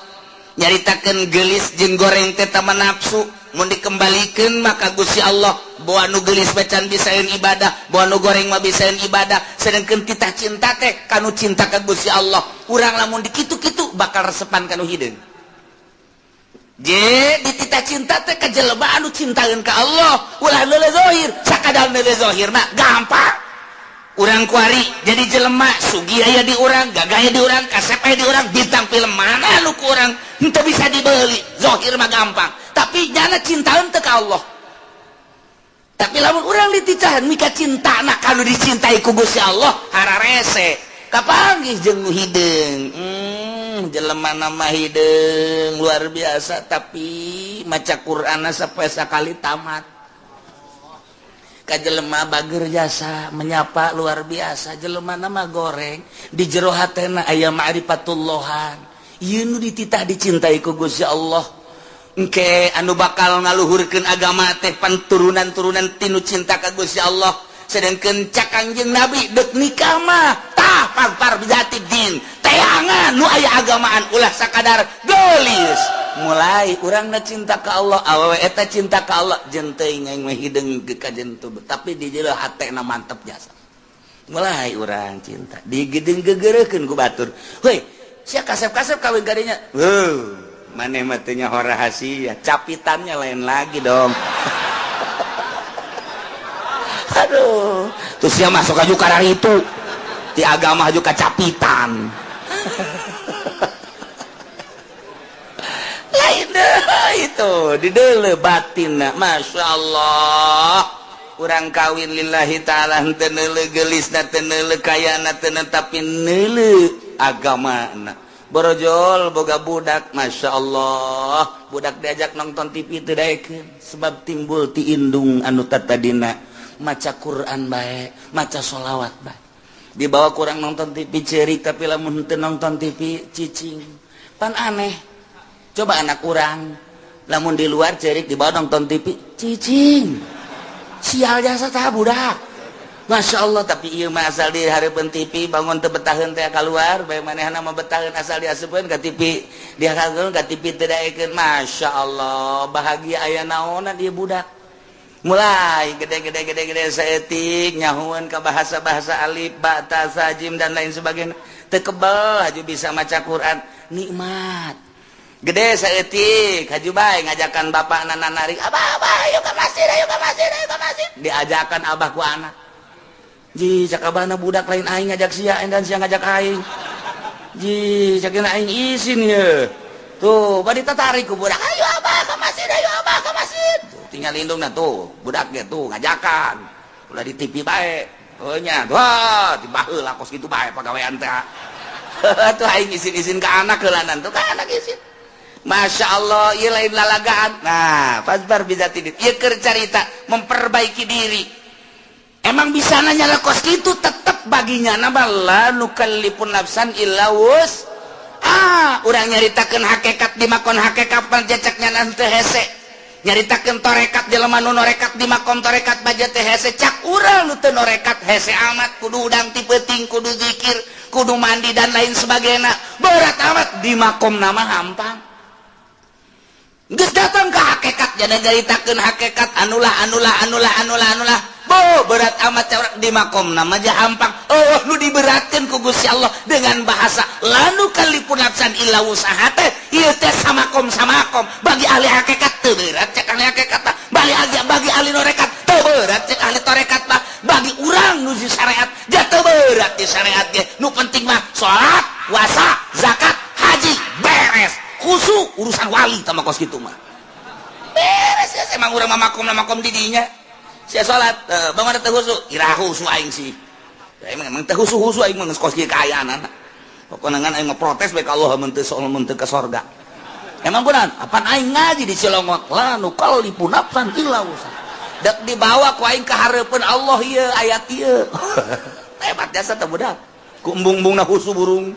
Nyaritakeun geulis jeung goreng teh tama nafsu. Mun dikembalikeun maka Gusti Allah bawa nu geulis bacan bisaeun ibadah, bawa nu goreng mah bisaeun ibadah. Sedengkeun titah cinta teh kanu cinta ka Gusti Allah. Urang lamun dikitu-kitu bakal resepan kanu hideung. Je dititah cinta teh ka jelema anu cintaeun ka Allah, ulah neuleuh zahir, sakadal neuleuh zahir mah gampang. Urang kuari jadi jelema sugih aya di urang, gagah aya di urang, kasep aya di urang, bintang film mana nu ku urang henteu bisa dibeli, zahir mah gampang. Tapi nyana cintaeun teu ka Allah. Tapi lamun urang dititahan mika cintana kanu dicintai ku Gusti Allah hararese. Kapanggih jeung nu hideung. Jelema nama hideung luar biasa tapi maca Qur'anna sapoe sakali tamat. Ka jelema bager jasa menyapa luar biasa, jelema nama goreng di jero hatena aya ma'rifatullahan. Ieu nu dititah dicintai ku Gusti Allah. Engke anu bakal ngaluhurkeun agama teh pan turunan-turunan tinu cinta ka Gusti Allah. Sedangkan cak Kangjeng Nabi dek nikah mah tah pagpar bijati din teangan nu aya agamaan ulah sakadar geulis. Mulai urangna cinta ka Allah, awewe eta cinta ka Allah, jeung teuing aing mah hideung ka jentu, tapi di jero hatena mantep jasa. Mulai urang cinta digedeng gegereukeun ku batur. Heuy, sia kasep-kasep kawin kadinya. Heuh, maneh mah teu nyaho rahasia, capitannya lain lagi dong. Aduh, terus sia masuk aju karang itu. Di agama aju kacapitan. Lain deh itu, di deuleu batinna, Masya Allah. Urang kawin lillahi ta'ala henteu neuleuh geulisna, teu neuleuh kayana, teu tapi neuleuh agamana. Borojol boga budak, Masya Allah, budak diajak nonton TV teu daekeun sebab timbul ti indung anu tatadina maca Quran bae, maca sholawat bae. Dibawa kurang nonton TV ceurik, tapi lamun henteu nonton TV cicing. Pan aneh. Coba anak urang lamun di luar ceurik dibawa nonton TV cicing. Sial jasa tah budak. Masya Allah, tapi ieu mah asal di hareupeun TV bangun teu betaheun teh kaluar, bae manehna mah betaheun asal diasupkeun ka TV, dihakeun ka TV teu daekeun. Masya Allah, bahagia aya naonna ieu budak. Mulai gede-gede saeutik nyahueun ka bahasa-bahasa alif, ba, ta, sa, jim dan lain sebagainya. Teu kebel haju bisa maca Quran, nikmat. Gede saeutik haju bae ngajakan bapakna narik, "Abah, abah, ayo ka masjid, ayo ka masjid, ayo ka masjid." Diajakan abah ku anak. Ji, cak abahna budak lain aing ngajak sia, dan sia ngajak aing. Ji, cak aing isin ye. Tuh, bari tatarik ku budak, "Ayo abah ka masjid, ayo abah ka masjid." Tuh, tinggal indungna tuh, budak ge tuh ngajakan. Ulah di TV bae. Oh nya, wah, dibaheula kos kitu bae pagawean teh. Tuh aing isin-isin ka anak heulanan tuh ka anak isin. Masya Allah, ieu lain lalagaan. Nah, pasbar bisa tidit. Ieu keur carita memperbaiki diri. Emang bisa nanya lah kos kitu tetep baginya nama la nukallifun nafsan illa wus. Ah, urang nyaritakeun hakikat di makon hakikat panjeceknya nanti hese. Nyaritakeun torekat jelema nu norekat di makom torekat baja teh hese. Cak urang nu teu norekat hese amat kudu udang ti peuting, kudu zikir, kudu mandi dan lain sebagainya. Berat amat di makom nama hampang. Geus datang ke hakikat jadi nyaritakeun hakikat anulah anulah anulah anulah anulah. Bo berat amat di makom nama aja hampang. Oh nu diberatkeun ku Gusti Allah dengan bahasa lanu kalipun nafsan illa wusaha teh ieu teh samakom samakom bagi ahli hakikat teu berat cek ahli hakikat mah, bagi ahli norekat teu berat cek ahli torekat mah, bagi urang nu di syariat ja teu berat di syariat ge. Nu penting mah salat, puasa, zakat, haji beres. Khusu urusan wali sama kos gitu mah beres ya. Emang urang mah makom makom di dinya sia salat bangun teu khusu ira khusu aing sih ya, emang teu khusu khusu aing mah geus kos kieu kaayaan pokona ngan aing mah protes bae ka Allah mun teu mun teu ka sorga. Emang benar apaan aing ngaji di Cilongok la nukallifu nafsan illa wusaha dek dibawa ku aing ka hareupeun Allah ieu ayat ieu. Hebat jasa teh budak ku embung-embungna khusu burung.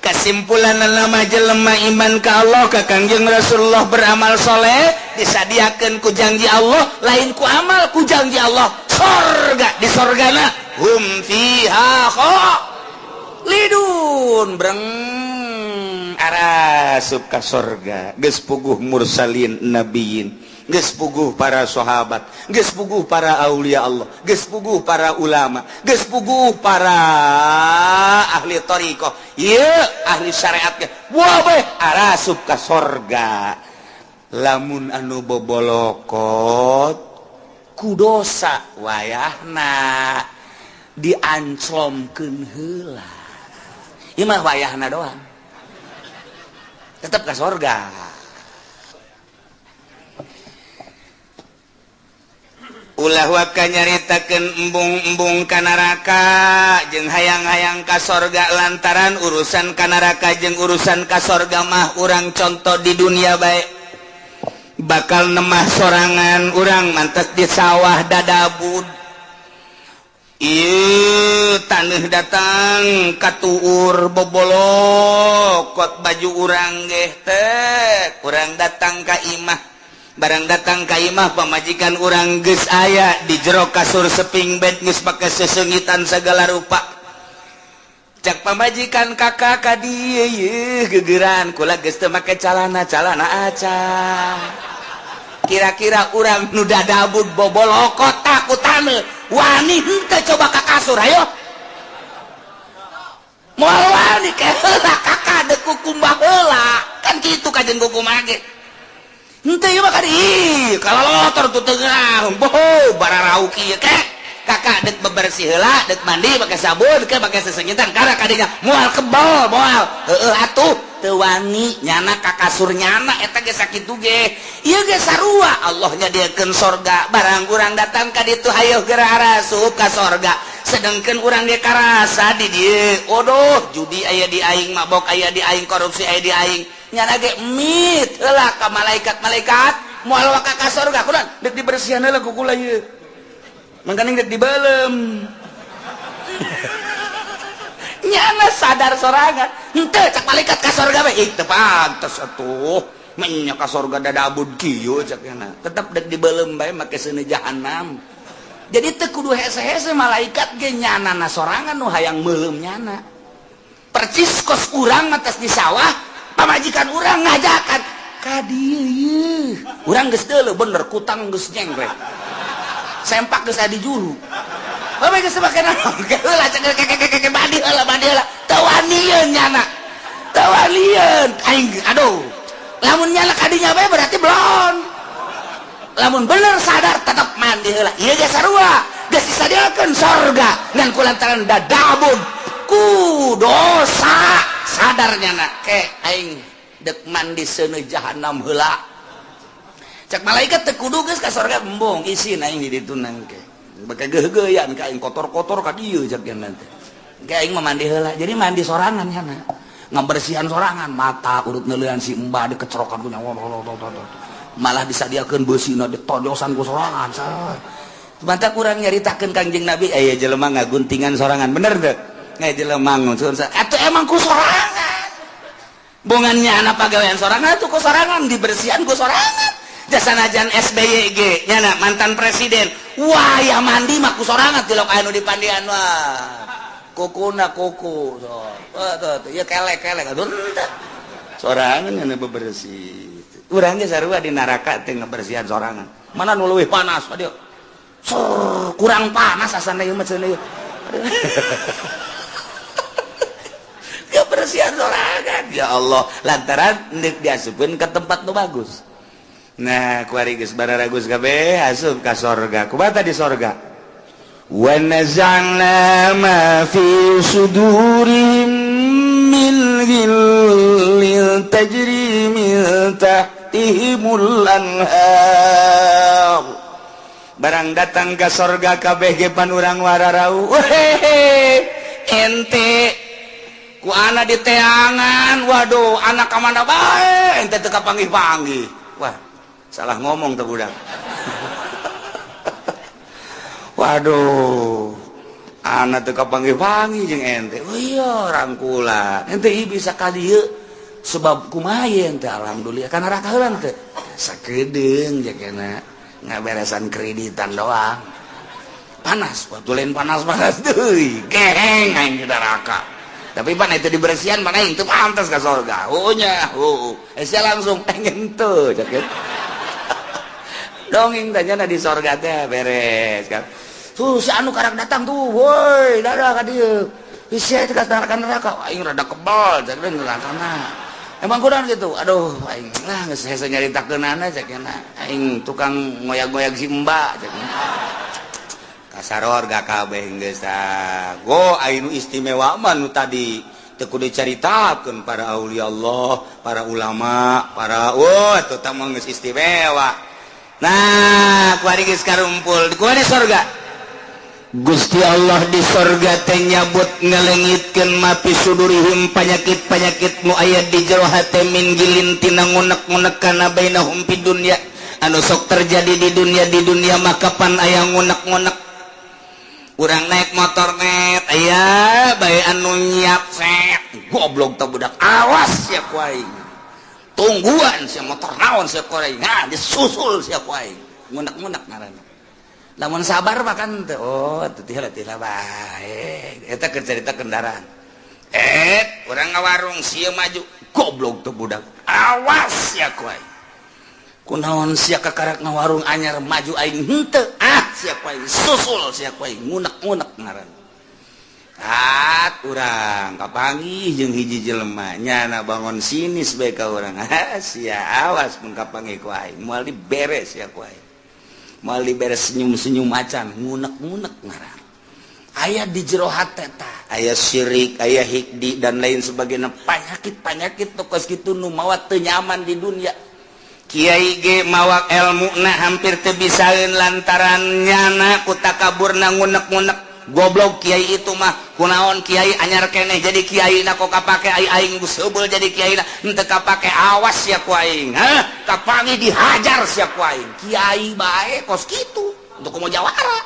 Kesimpulan nama jelema iman ka Allah ka Kangjeng Rasulullah beramal soleh disadiakeun ku janji Allah, lain ku amal ku janji Allah sorga di sorgana hum fiha khalidun breng arasup ka sorga. Geus puguh mursalin nabiyin, geus puguh para sahabat, geus puguh para aulia Allah, geus puguh para ulama, geus puguh para ahli thariqah, ieu ahli syariat ge wah arasup ka sorga. Lamun anu bobolokot ku dosa wayahna dianclomkeun heula. Ieu mah wayahna doang tetep ka sorga. Ulah waka nyaritakeun embung-embung ka neraka jeung hayang-hayang ka sorga lantaran urusan ka neraka jeung urusan ka sorga mah urang contoh di dunia bae bakal nemah sorangan urang mantes di sawah dadabud ieu taneuh datang katuur bobolokot baju urang geh teh urang datang ka imah Barang datang ka imah pamajikan urang geus aya di jero kasur seping bed, geus pake sesengitan segala rupa. Cak pamajikan, "Kakak, ka dieu yeuh, gegeran kula geus teu make calana, calana aca." Kira-kira urang nu dadabud bobolokot takutan wani henteu coba ka kasur? Ayo, moal wani. Ke heula, Kakak, deuk kukumbah heula. Kan kitu kajen kukumbah ge henteu ieu mah kan ih kalalotor tuh tengah boho bararau kieu. Ke, Kakak, dek bebersih heula, dek mandi pakai sabun, ke pakai sesengitan karena kadinya moal kebal, moal heueuh atuh teu wani nyana ka kasur nyana eta ge. Sakitu ge ieu ge sarua, Allah nyadiakeun sorga. Barang urang datang ka ditu, hayo geura arasup ka sorga, sedangkan urang ge karasa di dieu, odoh, judi aya di aing, mabok aya di aing, korupsi aya di aing. Nyana ge mit heula ka malaikat-malaikat, moal waka ka sorga. Kunaon? Dek dibersihan heula ku kula ieu, mangkaning dek dibelem. Nyana sadar sorangan henteu. Cak malaikat, ka sorga bae. Ih, teu pantes atuh menya ka sorga dadabud kieu. Cak nyana tetep dek dibelem bae make seuneu jahanam. Jadi teu kudu hese-hese malaikat ge, nyana na sorangan nu hayang meuleum. Nyana percis kos urang atas di sawah, pamajikan urang ngajakan ka dieu ieu, urang geus deuleu bener, kutang geus nyengklek, sempak geus aya di juru. Bapak geus make naon? Heula cek ke mandi heula, mandi heula. Teu wanieun nyana. Teu wanieun. Aing aduh. Lamun nyana kadinya bae berarti belum. Lamun bener sadar tetap mandi heula. Ieu ge sarua. Geus disadiakeun sorga ngan kulantaran dadabun ku dosa sadar nyana, ke aing dek mandi seuneu jahanam heula. Cek malaikat, teu kudu geus ka sorga, embung isin aing di ditu nangke. Baka geugeuyan ka aing kotor-kotor ka dieu. Cek nanti ke aing mah mandi heula. Jadi mandi sorangan nyana, ngabersihan sorangan, mata urut neuleuan si embah dikecerokan ku nyawa, malah disadiakeun beusina ditojosan ku sorangan. Mantap, kurang nyaritakeun Kangjeng Nabi aya jelema ngaguntingan sorangan, bener teu? Aya jelema ngusun atuh emang ku sorangan, bongannya anak pagawean sorangan tuh ku sorangan, dibersihan ku sorangan. Jasa najan SBY ge nyana mantan presiden, wah ya mandi mah ku sorangan, tilok anu dipandian, wah kukuna kuku so tuh tuh ya kelek kelek atuh sorangan nyana bebersih. Urang ge sarua di neraka teh ngebersihan sorangan. Mana nu leuwih panas aduh, kurang panas asana ieu mah cenah ieu kebersihan sorangan. Ya Allah, lantaran deuk diasupkeun ke tempat nu bagus. Nah, kuari geus bararagus kabeh asup ka sorga. Kumaha di sorga? Wa naza'na ma fi sudurihim min ghillin tajri min tahtihimul anhar. Barang datang ke sorga kabeh ge pan urang wararau. Wehehe, ente ku ana di teangan, waduh, anak ka mana bae ente teu kapanggih-panggih. Wah, salah ngomong tuh budak. Waduh, anak teu kapanggih-panggih jeung ente. Oh iya, rangkulan ente ieu bisa ka dieu sebab kumaha ente? Alhamdulillah kana neraka heula teh sakedeung jakena ngaberesan kreditan doang. Panas waktu lain, panas-panas deui geheng aing di neraka. Tapi pan itu dibersihan mana aing teu pantas ka surga. Oh nya, oh sia langsung pengen tuh cek dongeng tanya di sorga teh beres kan. Tuh si anu karak datang tuh, woi, dadah ka dieu. Sia teh ka neraka, aing rada kebal cek neraka. Emang kurang gitu, aduh, aing lah geus hese nyaritakeunana. Cek aing tukang ngoyag-ngoyag si mbak. Cek kasaror gak kabeh geus. Go aing istimewa mah nu tadi teu kudu dicaritakeun, para aulia Allah, para ulama, para wah eta mah geus istimewa. Nah, kuari geus karumpul kuari sorga. Gusti Allah di sorga teh nyabut, ngalengitkeun ma fi sudurihim, panyakit-panyakit nu aya di jero hate, min ghillin tina ngunek-ngunek kana bainahum fid dunya, anu sok terjadi di dunia. Di dunia maka pan aya ngunek-ngunek. Urang naik motor net aya bae anu nyiap set, goblok teh budak, awas ya ku aing. Tungguan sia motor naon sia ku aing. Nah, disusul sia ku aing. Ngunek-ngunek ngaranna. Lamun sabar mah kan teu, oh teu tila bae. Eta keur carita kendaraan. Urang ngawarung sia maju, goblok tuh budak. Awas sia ku aing. Kunaon sia kakarak ngawarung anyar maju aing henteu. Ah, sia ku aing susul sia ku aing ngunek-ngunek ngaranna. At urang kapanggih jeung hiji jelema nyana bangun sinis bae ka urang. Ah, sia awas mun kapanggih ku aing moal dibere sia ku aing. Moal dibere senyum-senyum acan ngunek-ngunek ngaranna. Aya di jero hate tah, aya syirik, aya hikdi dan lain sebagainya, panyakit-panyakit tokos kitu nu mawa teu nyaman di dunia. Kiai ge mawa elmuna hampir teu bisaeun lantaran nyana ku takaburna ngunek-ngunek. Goblok kiai itu mah, kunaon kiai anyar keneh jadi kiai na kok kapake ai aing geus heubeul jadi kiai na henteu kapake awas sia ku aing. Hah, kapanggih dihajar sia ku aing. Kiai bae kos kitu untuk komo jawara.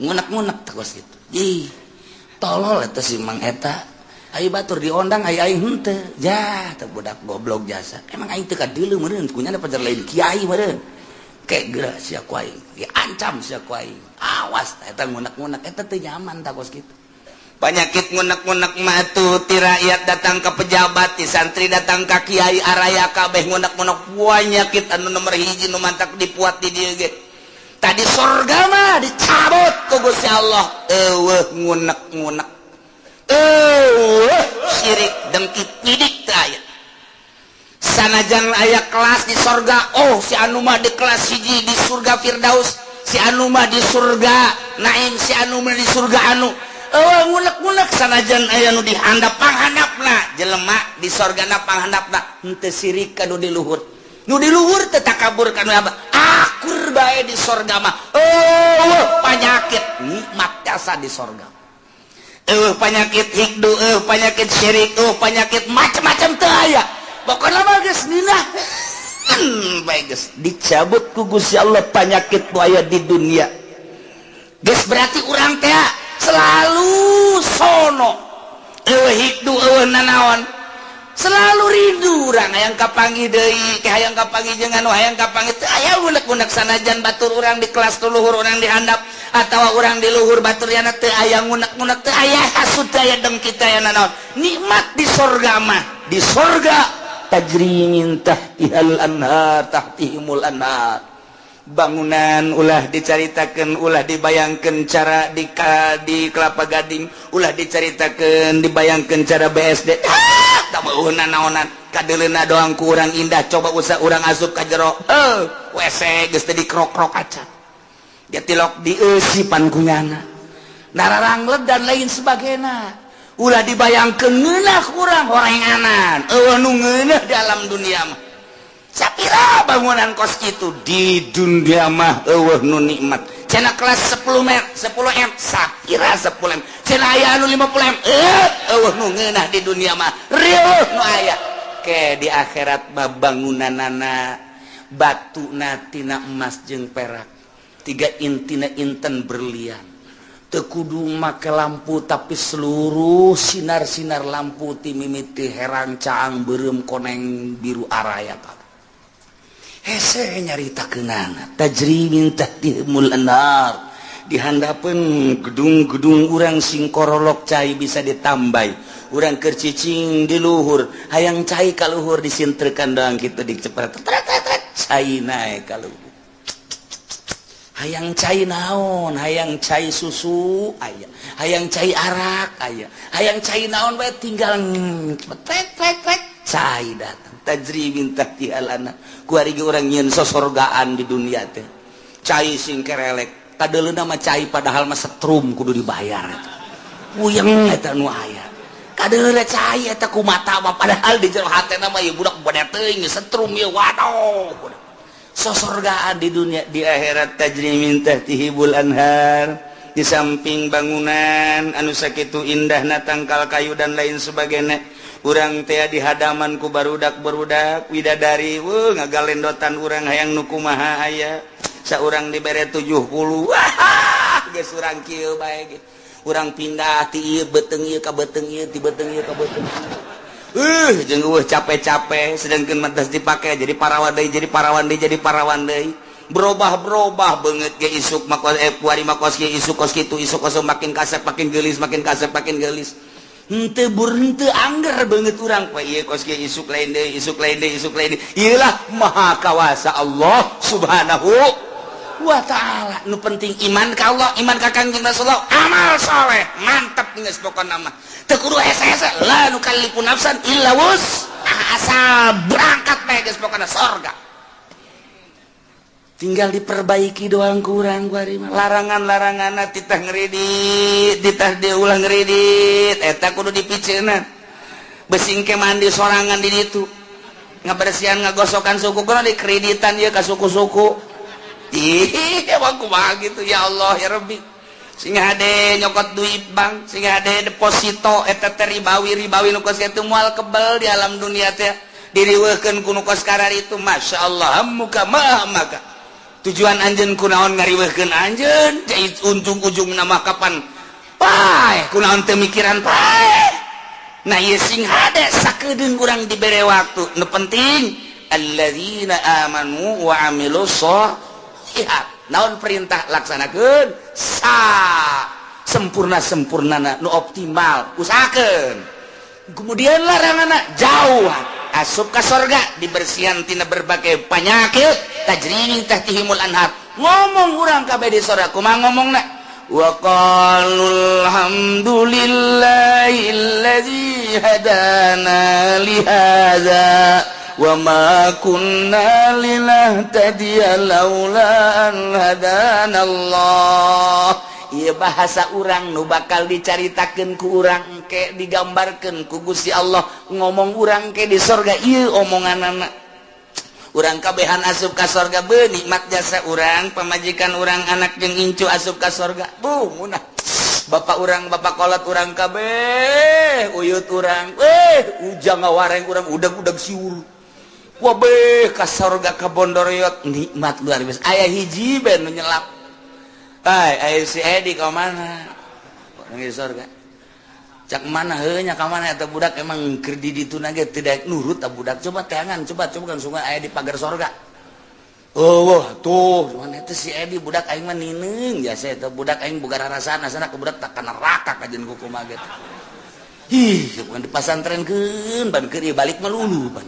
Ngunek-ngunek teh kos kitu. Ih, tolol eta si Mang eta. Ayo batur diondang ayo aing henteu. Jah, teh budak goblok jasa. Emang aing teu kadeuleu meureun kunyana pajar lain kiai meureun. Kek geura sia ku aing, diancam sia ku aing. Awas eta ngunek-ngunek eta teu nyaman tah kos kitu. Panyakit ngunek-ngunek mah tuh ti rakyat datang ke pejabat, ti santri datang ka kiai araya kabeh ngunek-ngunek panyakit anu nomor hiji nu mantak dipuat di dieu ge. Tadi sorga mah dicabut ku Gusti Allah. Eueuh ngunek-ngunek. Eueuh syirik dengki pidik teu aya. Sanajan aya kelas di sorga, oh si anu mah di kelas hiji di surga Firdaus, si anu mah di surga Naim, si anu mah di surga anu. Eueuh ngunek-ngunek sanajan aya nu dihandap panghandapna, jelema di sorgana panghandapna henteu sirik ka nu di luhur. Nu di luhur teu takabur ka nu abah. Akur bae di sorga mah. Eueuh panyakit nikmat jasa di sorga. Eueuh panyakit hikdu, eueuh panyakit syirik, eueuh panyakit macam-macam teu aya. Pokona mah geus ngeunah. Bae geus dicabut ku Gusti Allah panyakit nu aya di dunia. Geus berarti urang teh selalu sono. Eueuh hikdu, eueuh nanaon. Selalu rindu urang hayang kapanggih deui, ke hayang kapanggih jeung anu hayang kapanggih teu aya ngunek-ngunek sanajan batur urang di kelas luhur urang di handap atawa urang di luhur batur yana teu aya ngunek-ngunek, teu aya hasud, teu aya dengki, teu aya nanaon. Nikmat di sorga mah, di sorga tajri min tahtihal anhar, tahtihimul anhar. Bangunan ulah dicaritakeun, ulah dibayangkeun cara di Kelapa Gading, ulah dicaritakeun dibayangkeun cara BSD. Ah, tak mau naonan kadeuleuna doang ku urang indah, coba usah urang asup ka jero. WC geus teu dikrok-krok acan. Dia tilok dieusipan ku nyana. Nararanglet dan lain sebagainya. Ulah dibayangkeun ngeunah urang horenganan. Eueuh nu ngeunah dalam dunia mah. Sapira bangunan kos kitu di dunia mah eueuh nu nikmat. Cenah kelas 10 m, 10 m, sapira 10 m. Cenah aya anu 50 m. Eueuh nu ngeunah di dunia mah. Rieuh nu aya. Ke di akhirat mah bangunanana batuna tina emas jeung perak. Tiga intina inten berlian. Teu kudu make lampu tapi seluruh sinar-sinar lampu ti mimiti herang caang beureum koneng biru araya kabeh. Hese nyaritakeunana tajri min tahtihimul anhar. Di handapeun gedung-gedung urang sing korolok cai bisa ditambai. Urang keur cicing di luhur, hayang cai ka luhur disintrekan doang kitu dicepret. Cai naek ka luhur. Hayang cai naon, hayang cai susu aya, hayang cai arak aya, hayang cai naon bae tinggal tet tet tet cai datang. Tajri min tahtihal anhar. Kuari ge urang nyieun sosorgaan di dunia teh. Cai sing kerelek, kadeuleuna mah cai padahal mah setrum kudu dibayar eta. Puyeng eta nu aya. Kadeuleuna cai eta ku mata mah padahal di jero hatena mah ieu budak bade teuing setrum ieu waduh. Sosorgaan di dunia, di akhirat tajri min tahtihimul anhar. Di samping bangunan anu sakitu indahna tangkal kayu dan lain sebagainya, urang teh di hadaman ku barudak-barudak widadari, weuh ngagalendotan urang hayang nu kumaha aya. Saurang dibere 70. Wah, geus urang kieu bae ge. Urang pindah ti ieu beuteung ieu ka beuteung ieu, ti beuteung ieu ka beuteung ieu. Jeung eueuh capek-capek sedangkan matas dipake jadi parawan deui, jadi parawan deui, jadi parawan deui, berubah-berubah banget ge isuk makos puari makos ge isuk kos kitu, isuk kos makin kasep makin geulis, makin kasep makin geulis, henteu bur henteu angger banget urang poe ieu kos ge isuk lain deui, isuk lain deui, isuk lain deui. Ieu lah maha kawasa Allah Subhanahu wa Ta'ala. Nu penting iman ka Allah, iman ka Kangjeng Rasulullah, amal soleh mantep geus pokona mah, teu kudu hese-hese. La nukallifu nafsan illa wus, asal berangkat bae geus pokona sorga, tinggal diperbaiki doang. Kurang larangan-larangan, titah ngeridit, titah diulang ngeridit, eta kudu dipiceuna. Besing ke mandi sorangan di ditu, ngabersihan ngagosokan suku kudu dikreditan ya ka suku-suku. Ih, emang kumaha gitu? Ya Allah ya Rabbi, sing hade nyokot duit bank, sing hade deposito, eta teh ribawi. Ribawi nu kos kitu moal kebel di alam dunia teh, diriweuhkeun ku nu kos itu. Masya Allah, muka mah maka tujuan anjeun kunaon ngariweuhkeun anjeun? Ujung-ujung nama kapan paeh? Kunaon teu mikiran paeh? Nah, ieu sing hade sakedeung urang dibere waktu. Nu penting alladzina amanu wa amilus sholihat. Naon perintah laksanakeun sa sempurna sempurnana, nu optimal usahakeun, kemudian larangan jauh, asup ka sorga, dibersihan tina berbagai penyakit, tajri min tahtihimul anhar. Ngomong urang kabeh di sorga kumaha ngomongna? Wa qalu alhamdulillahilladzi hadana li hadza wa ma kunna linahtadiya laula an hadana Allah. Ieu bahasa urang nu bakal dicaritakeun ku urang engke, digambarkeun ku Gusti Allah. Ngomong urang ke di sorga ieu omonganana. Urang kabehan asup ka sorga, be nikmat jasa urang, pamajikan urang, anak jeung incu asup ka sorga. Bu munah bapak urang, bapak kolot urang kabeh, uyut urang, eh ujang ngawareng urang, udag-udag siur. Wabeh ka sorga ka bondoriot, nikmat luar biasa. Aya hiji ben nu nyelap. Hai, aya si Edi ka mana? Orang di sorga. Cak mana heuh nya ka mana eta budak? Emang keur di ditu ge tidak nurut ta budak. Coba teangan, coba coba kan sungai aya di pagar sorga. Oh, wah, tuh, cuman eta si Edi budak aing mah nineung jasa eta budak aing boga rarasaan asana ke budak tak ka neraka kajeun kumaha ge. Ih, bukan dipasantrenkeun, ban keur balik mah lulu pan.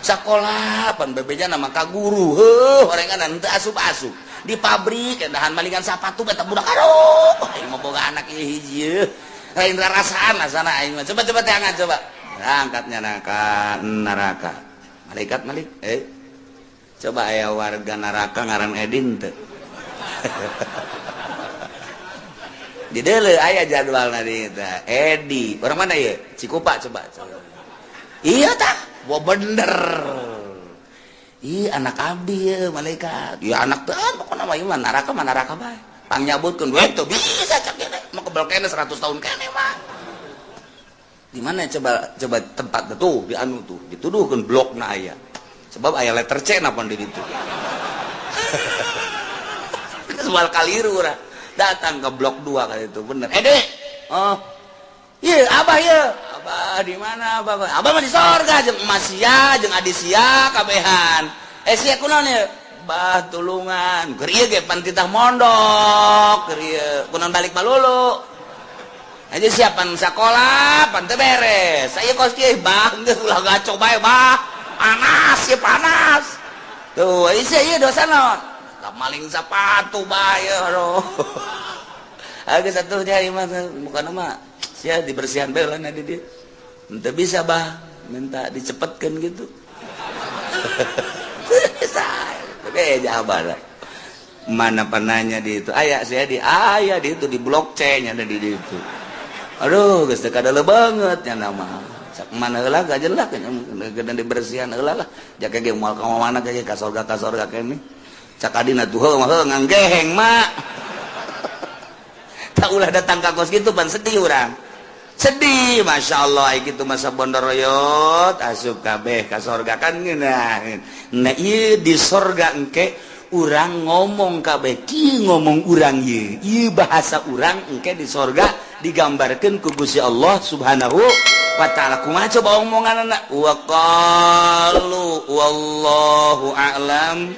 Sakola pan bebeja nama ka guru, heuh, orengan teu asup-asup. Di pabrik dahan malingan sapatu eta budak. Aduh, aing mah boga anak ieu hiji lain rarasaan asana aing mah. Coba coba teangan, coba angkatnya neraka neraka malaikat malik, eh coba aya warga neraka ngaran Edin teu di deuleu? Aya jadwal di eta Edi orang mana ya? Cikupa. Coba, coba. Iya tah, wah bener. Ih, anak abdi ya malaikat. Ya anak teh pokokna mah ieu mah neraka mah neraka bae. Pangnyabutkeun we teu bisa cak gede. Mau kebel kene 100 tahun kene mah. Di mana coba coba tempat tuh di anu tuh dituduhkeun blokna aya. Sebab aya letter C napa di ditu. Soal kaliru urang. Datang ke blok 2 kali itu bener. Eh, Dek. Oh. Iya, abah ya. Abah di mana abah? Abah mah di sorga jeung emas sia, jeung adi sia kabehan. Eh, sia kunaon ya? Bah tulungan. Keur ieu ge pan titah mondok, keur ieu kunaon balik malulu. Aja siapan sakola, pan teu beres. Saya kos kieu bah geus ulah gaco bae bah. Panas ya panas. Tuh, sia ieu dosa naon? Maling sepatu bae aduh. Agak satu dia mah bukan mah sia dibersihan bae lah di dia. Ente bisa bah minta dicepetkan gitu. Oke, jawaban. Mana penanya di itu? Aya saya di aya di itu di blok C nya ada di itu. Aduh, geus teu kadele banget nya nama. Sak mana heula gak jelas kan dibersihan heula lah. Jaka ge moal ka mana ge ka sorga kene. Cak adina tuh heuh mah nganggeheng mak. Tak ulah datang ka kos gitu pan sedih urang. Sedih, masya Allah, gitu masa bondoroyot asup kabeh ka sorga kan ngeunah. Nah, ieu di sorga engke urang ngomong kabeh kieu, ngomong urang ieu. Ieu bahasa urang engke di sorga digambarkeun ku Gusti Allah Subhanahu Wa ta'ala. Kumaha coba omonganana? Wa qalu wallahu a'lam.